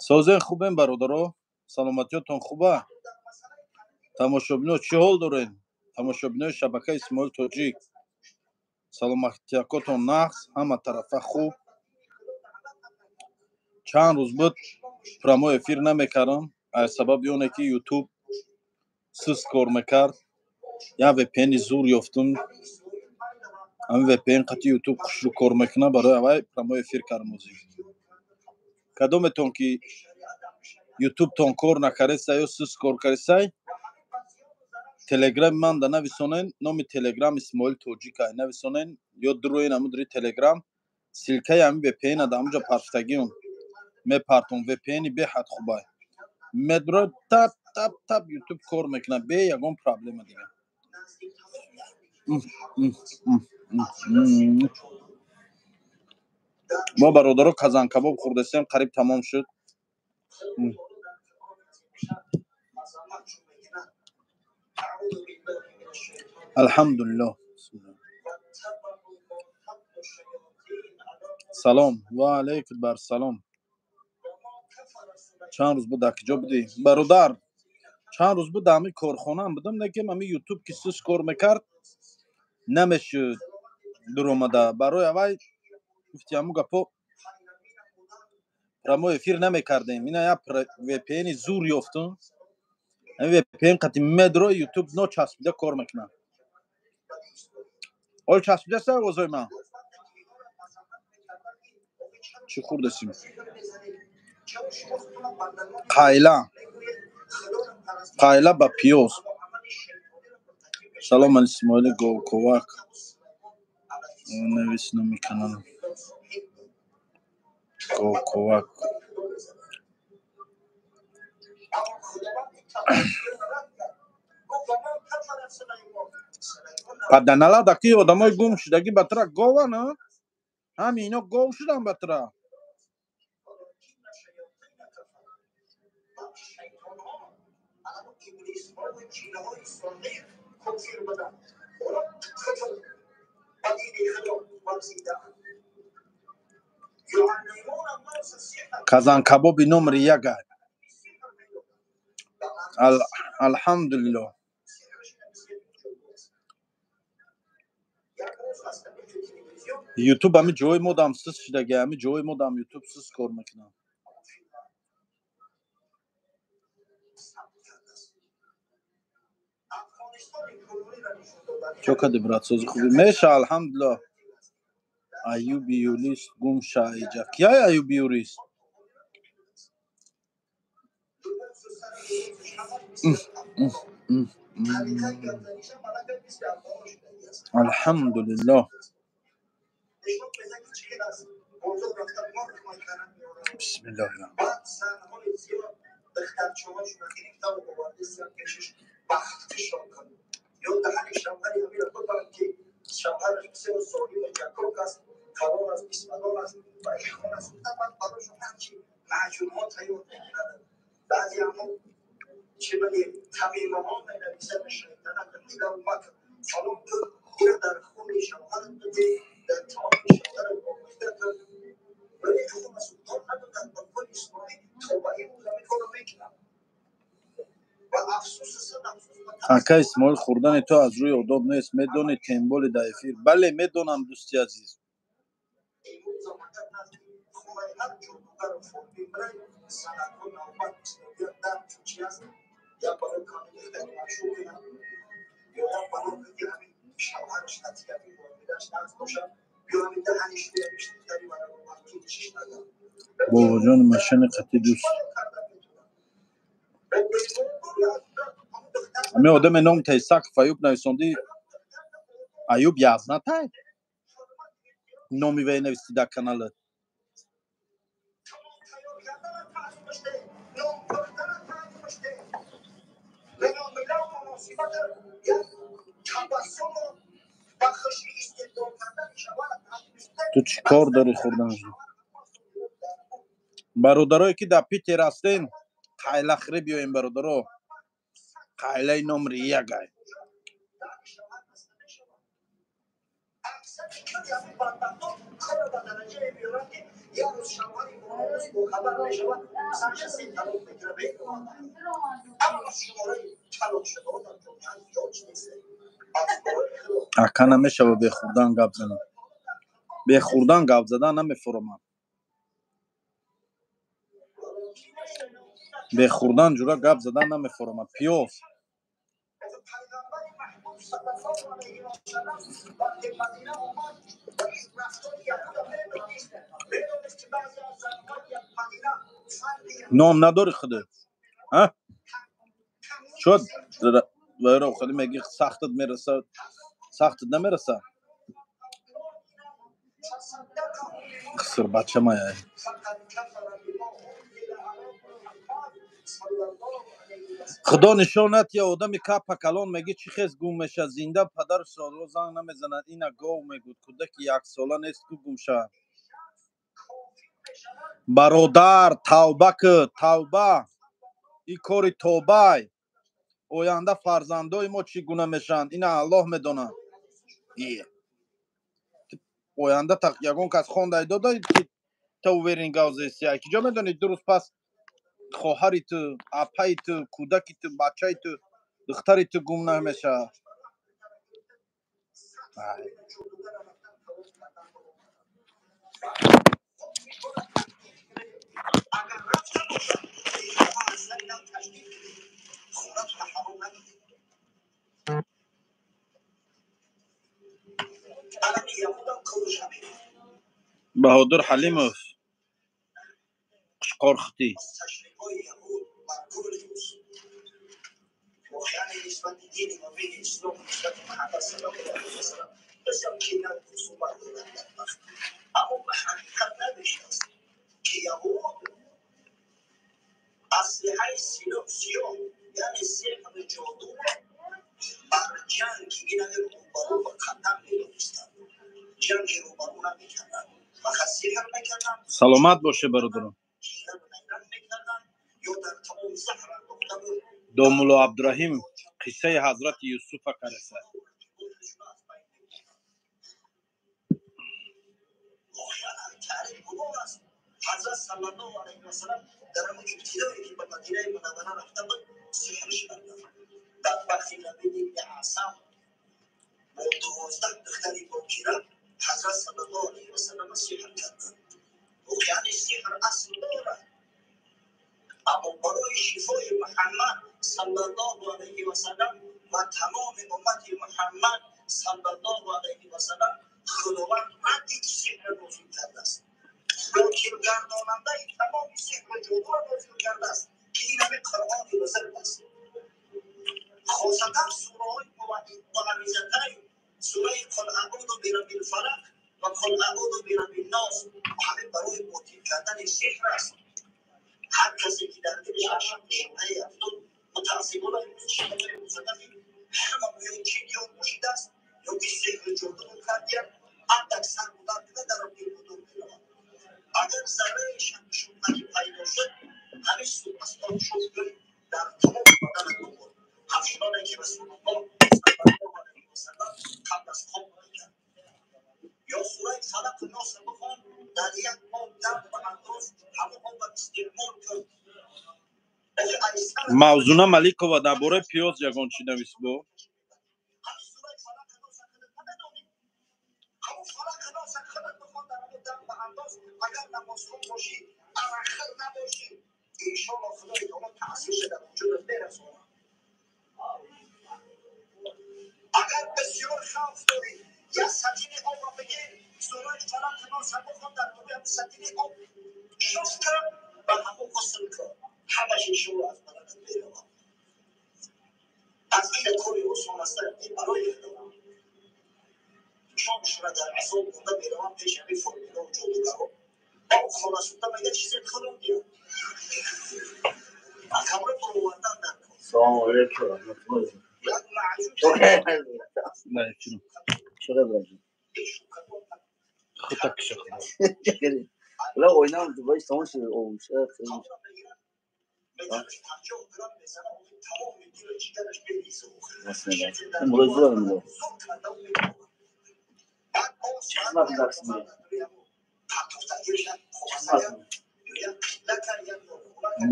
Созен, хубем, бародаро, саломатиётон хуба? Тамошобино, чӣ ҳол дорен? Тамошобинои шабакаи Исмоил Тоҷик, саломатиякотон нағз, ҳама тарафа хуб? Чанд рӯз буд, прямой эфир намекардам, аз сабаби оне ки Ютуб суст кор мекард. Як VPN зур ёфтум, ҳамин VPN қати Ютуб хушрӯ кор мекунад. Барои аввай прямой эфир кардам. Озӣ кадометон ки Ютубтон кор накардеса ё суст кор кардесай, Телеграми ман да нависонен. Номи Телеграм Исмоил Тоҷик ай, нависонен ё дуроен ҳамудри Телеграм, ссылка и ҳамин VPN да ҳамуҷа парфтагион мепартон. VPN беҳад хубай, медро тап тап тап Ютуб кор мекунад бе ягон проблема. Дига мо, бародаро, казанкабоб хӯрдасем, қариб тамом шуд. Алҳамдулиллоҳ. Салом, ва алайкум бар салом. Чанд рӯз буд, дар куҷо будӣ, бародар? Чанд рӯз буд, дар ҳамин корхонаам будам, лекин ҳамин Ютуб ки суст кор мекард, намешуд дуромада. Барои аввай гуфти ҳамун гапо, прямой эфир намекардем. Ина як VPN зур ёфтум, ҳамин VPN қати медро Ютуб ночаспида кор мекунад. Оё часпидаста овозои ман? Чӣ хӯрдасим? Қайла, қайла ба пиёз. Салом, Исмоили Говковак, навис номи канал Говковак. Паданалада ки одамои гум шудагӣ ба тра гована, ҳами ино гов шудан ба тра. Казанкабоби номери як ай, алҳамдулиллоҳ. Ютуб ҳами ҷои модам суст шудаги, ҳами ҷои модам Ютуб суст кор мекунад. Чо кади, брат, сози, хуби? Меша, алҳамдулиллоҳ. Аюби юрист гум шаиҷа. Кияй Аюби юрист? Алҳамдулиллоҳ. Бисмиллоҳи. Ака Исмоил, хӯрдани ту аз рӯи одоб нест, медонӣ, темболи дар эфир. Бале, медонам, дӯсти азиз. Бобоҷони машини қатӣ дӯст. Ҳамин одаме ном Тайсаков Аюб нависондӣ, Аюб язнатай номи вай навистӣ дар каналат. Ту чӣ кор дорӣ хӯрдан? Бародарое ки дар Питер ҳастен, қайлахӯрӣ биёем, бародаро, қайлаи номери як ай. Ака, намешава бе хӯрдан гап занам. Бе хӯрдан гап задан намефуромам. Бе хӯрдан ҷура гап задан намефуромам. Пиёз. Нон надори худат? А? Чо вайро хеле меги, сахтат мерасад? Сахтат намерасад? Қиср бачамая. Худо нишон натия, одами капа калон меги, чӣ хез гум мешавад зинда, падару соло занг намезанад. Ина гов мегӯд, кӯдаки яксола нест ку гум шавад. Бародар, тавба кӣ, тавба. Ин кори тобай. Оянда фарзандои мо чӣ гуна мешаванд, ина Аллоҳ медонад. Оянда ягон кас хондай дода, ки та уверен гавзеси, ки ҷо медонӣ, 2 рӯз пас хоҳари ту, апаи ту, кӯдаки ту, бачаи ту, духтари ту гум намешавад. Баҳодур Ҳалимов, Қушқорхутӣ. Саломат боше, бародарон. Домулло Абдураҳим қиссаи ҳазрати Юсуфа караса. Мавзуна Маликова дар бораи пиёз ягон чӣ навис бо.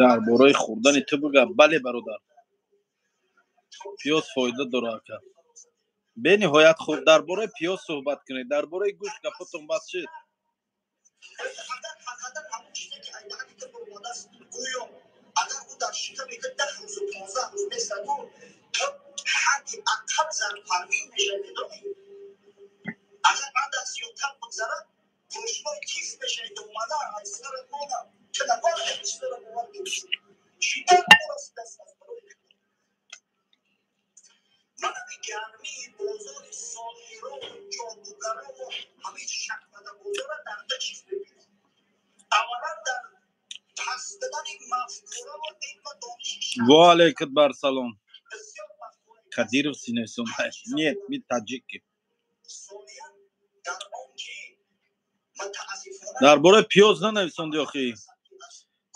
Дар бораи хӯрдани ту буга. Бале, бародар, пиёз фоида дора, ака, бениҳоят хуб. Дар бораи пиёз суҳбат кунед, дар бораи гӯшт гапотон бас шид. Ва алейкум бар салом. Кадиров синесон. Нет, мы таджики. Дар бораи пиёз нанависонди охи.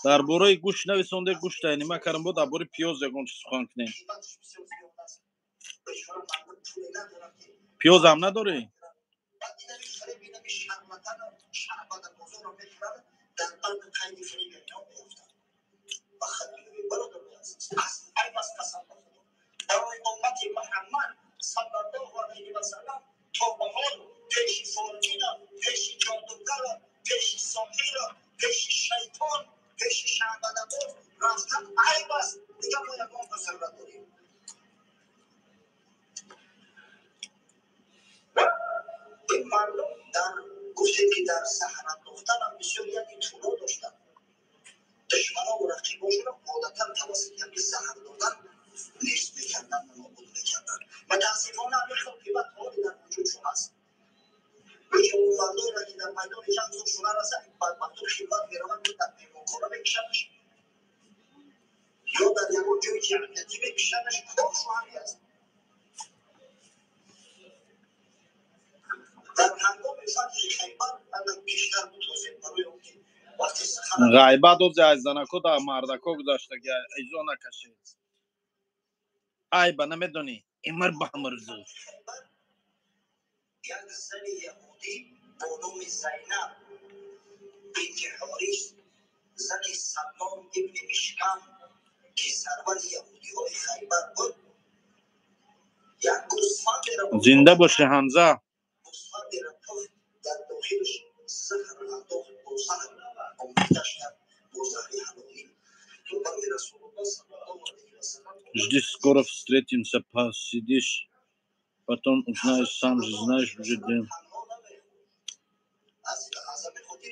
Дар бораи гӯшт нависонде, гӯшт нима карам, бо дар бораи пиёз ягон чиз сухан кунем. Пиёзам надорӣ? Ғайбат ози аз занако да мардако гузаштаги, изо накашед. Айба намедонӣ, имр ба ҳамрзу. Як зани яҳудӣ бо номи Зайнаб бинти Ҳорис, зани Саллом ибни Мишкам, ки сарвари яҳудиҳои Хайбар буд, як гӯсфандеро Зинда бошӣ, Ҳамза. гӯсфандеро пухт, дар дохилаш заҳр андохт, бо заҳр омехташ кард, бо заҳри ҳалолӣ. Барои Расулуллоҳ саллаллоҳу алайҳи васаллам Жди, скоро встретимся, посидишь, потом узнаешь, сам же знаешь уже где.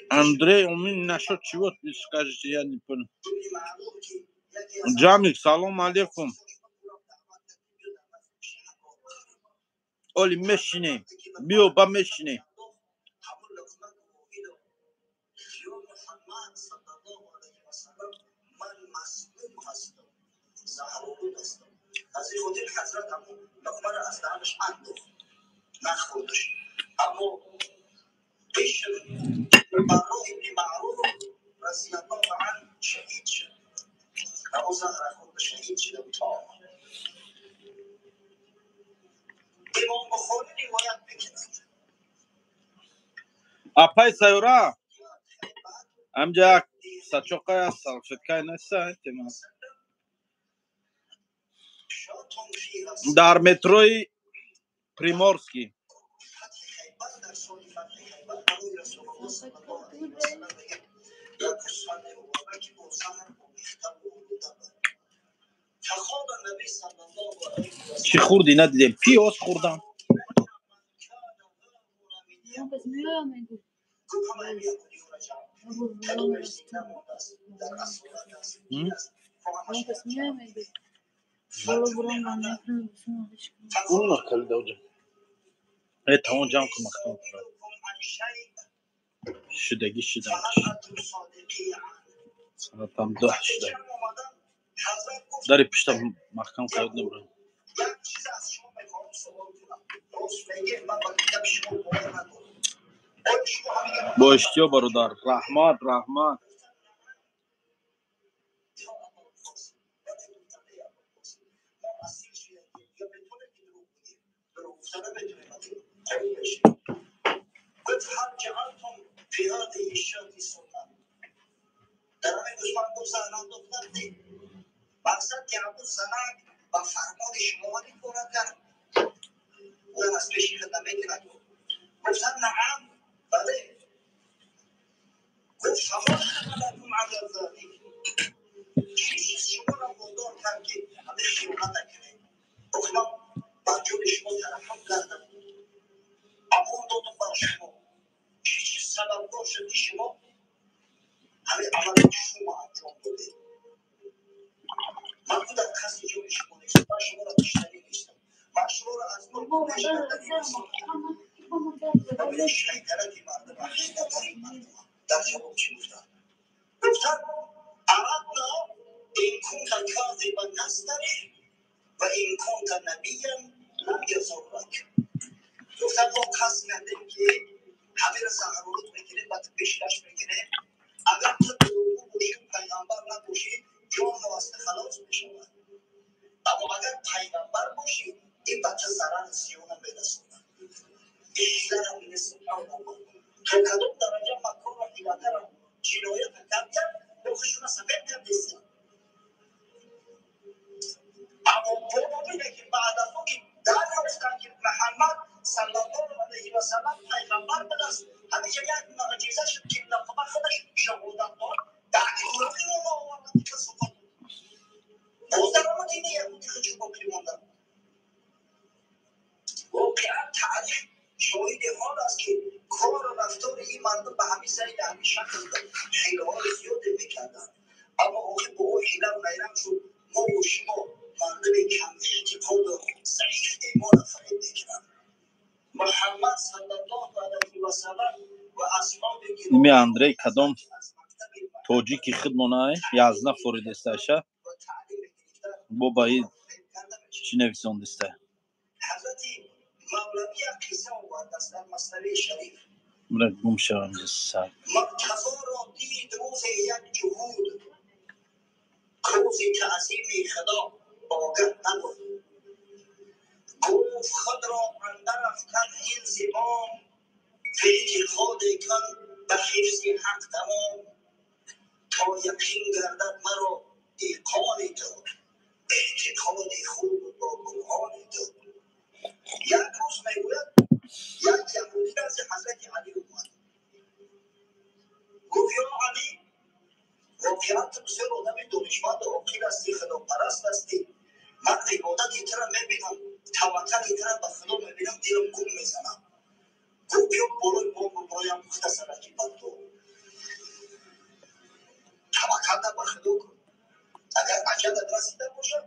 Андрей, у меня насчет чего вы скажете, я не понял. Джамик, салом алейкум. Оли мешине, биё ба мешине. Аз ин хотир ҳазрат ҳамун луқмаро аз даҳанаш андохт, нахӯрдаш. Аммо Бишр Барро ибни Маърур разияллоҳу анҳу шаҳид шуд. Аммо заҳра хӯрда шаҳид шуда буд. Имом Бухорӣ ривоят мекунад. Апай Сайёра, ҳамҷа як сачоқай аст, салфеткай неста, тема. Дар метрои Приморский. Чӣ хӯрдӣ, надидем? Пиёз хӯрдам. Э, тамом, ҷамъ кун, маҳкам кун. Шудагӣ шудам. Соатам 2 шуда. Дари пушта маҳкам кард набурам. Бо иштиё, бародар. Раҳмат, раҳмат. заҳр андохтан не, мақсад ки ҳамун занак ба фармони шумо ҳамин кора кард, ӯ аз пеши худ намегирад. Гуфтанд: наам, бале. Гуфт: фама ҳамалакум ала залик, чӣ чиз шуморо водор кард, ки ҳамин хиёнат накунед? Гуфт: ман бар ҷони шумо тараҳҳум кардам, амон додам бар шумо, чӣ чиз сабабгор шуд, ки шумо ҳамин амали шумо анҷом додед? Ман дар қасди ҷони шумо нестам, ман шуморо киштанӣ нестам, ман шуморо аз мулк пеш карданӣ нестам. Бибинед шайтанати мардума, ҳилагарии мардума. Дар ҷавоб чӣ гуфтанд? Гуфтанд: арадна ин кунта казибан настарих ва ин кунта набиян лам язуррак. Гуфтанд: мо қасд кардем, ки ҳамеро заҳролуд мекунем, ба ту пешкаш мекунем, агар ту дурӯғгӯ бошӣ, пайғамбар набошӣ, ҷонро аз ту халос мешавад, аммо агар пайғамбар бошӣ, ин ба ту зарару зиёна мерасонад. Ҳилара бинед, субҳаналлоҳ, то кадом дараҷа макру ҳилагарам ҷиноята кардям, худшуна сафед кардестям. Аммо бубине, ки баъд аз он ки дарёфтанд, ки Муҳаммад саллаллоҳу алайҳи васаллам пайғамбар будааст, ҳамеша як муъҷиза шуд, ки луқма худаш шаҳодат дод. Баъди онро оварданд, касофат боз дар ҳама дини яҳудӣ худшо боқӣ монданд. Воқеан таърих шоҳиди ҳол аст, ки кору рафтори ин мардум ба ҳамин зайли ҳамин шакл буд. Ҳилаҳои зиёде мекарданд, аммо охир бо ӯ ҳилаву найранг шуд. Мову шумо мардуми камэътиқоду заиф имона фареб мекунанд. Муҳаммад саллаллоҳу алайҳи васаллам ва асҳоби Ими Андрей кадом тоҷики худмонай язна форидесташа бо ба и чӣ нависондиста? Ҳазрати Мавлавӣ як қисса овардааст дар Маснавии Шариф. Мра гум шавам саг. Муртазоро дид рӯзе як ҷуҳуд, рӯзи таъзими Худо огаҳ набуд. Гуфт: худро андар афкан ҳин зибом, эътиқоде кун ба ҳифзи ҳақ тамом, то яқин гардад маро иқони ту, эътиқоди хуб бо бурҳони ту. Як рӯз, мегӯяд, як яҳудӣ назди Ҳазрати Алӣ омад, гуфт: ё Алӣ, воқеан ту бисёр одами донишманду оқил ҳастӣ, худопараст ҳастӣ. Ман ибодати тура мебинам, таваккали тура ба Худо мебинам, дилам гум мезанад. Гуфт: биё болои бом биброям, мухтасараки бар ту таваккалта ба Худо кун, агар аҷалат расида бошад,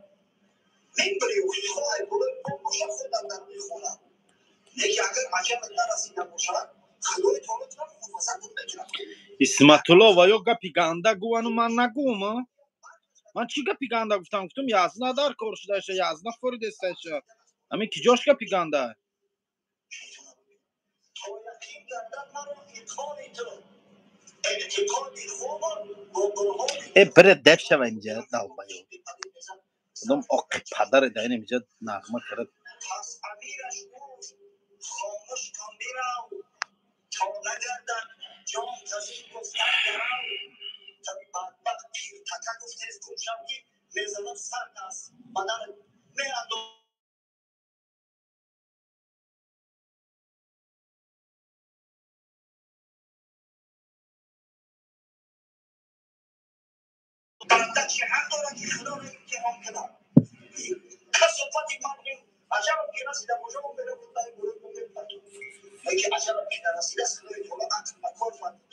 мебири, хоҳ болои бом бошад, худам дар мехона. Лекин агар аҷалат нарасида бошад, Худои таоло тура муҳофазатат мекунад. Исматулло ва ё гапи ганда гӯвану ман нагӯм. Ман чӣ гапи ганда гуфтам? Гуфтам, язна дар кор шудаша, язна форидесташа. Ҳамин ки ҷош гапи ганда? То яқин гардад маро иқони ту, эътиқоди хуб бо бурҳони Э, бире деф шава инҷа, долбоёб. Кадом оқи падаре дар инҷа нағма кард? Пас амираш гуфт: хомӯш кун, бирав, то нагардад ҷон тазин гуфтан гарав. Бадбахт пиртака гуфт: тез гум шав, ки мезанам, сард аз баданат меандозам. Банда чӣ ҳақ дорад, ки Худоро имтиҳон кунад? Касофати мардум, аҷабам ки расида бошад, меравад, лекин аҷабам ки нарасидааст, Худои таоло ақл ба кор фармуд.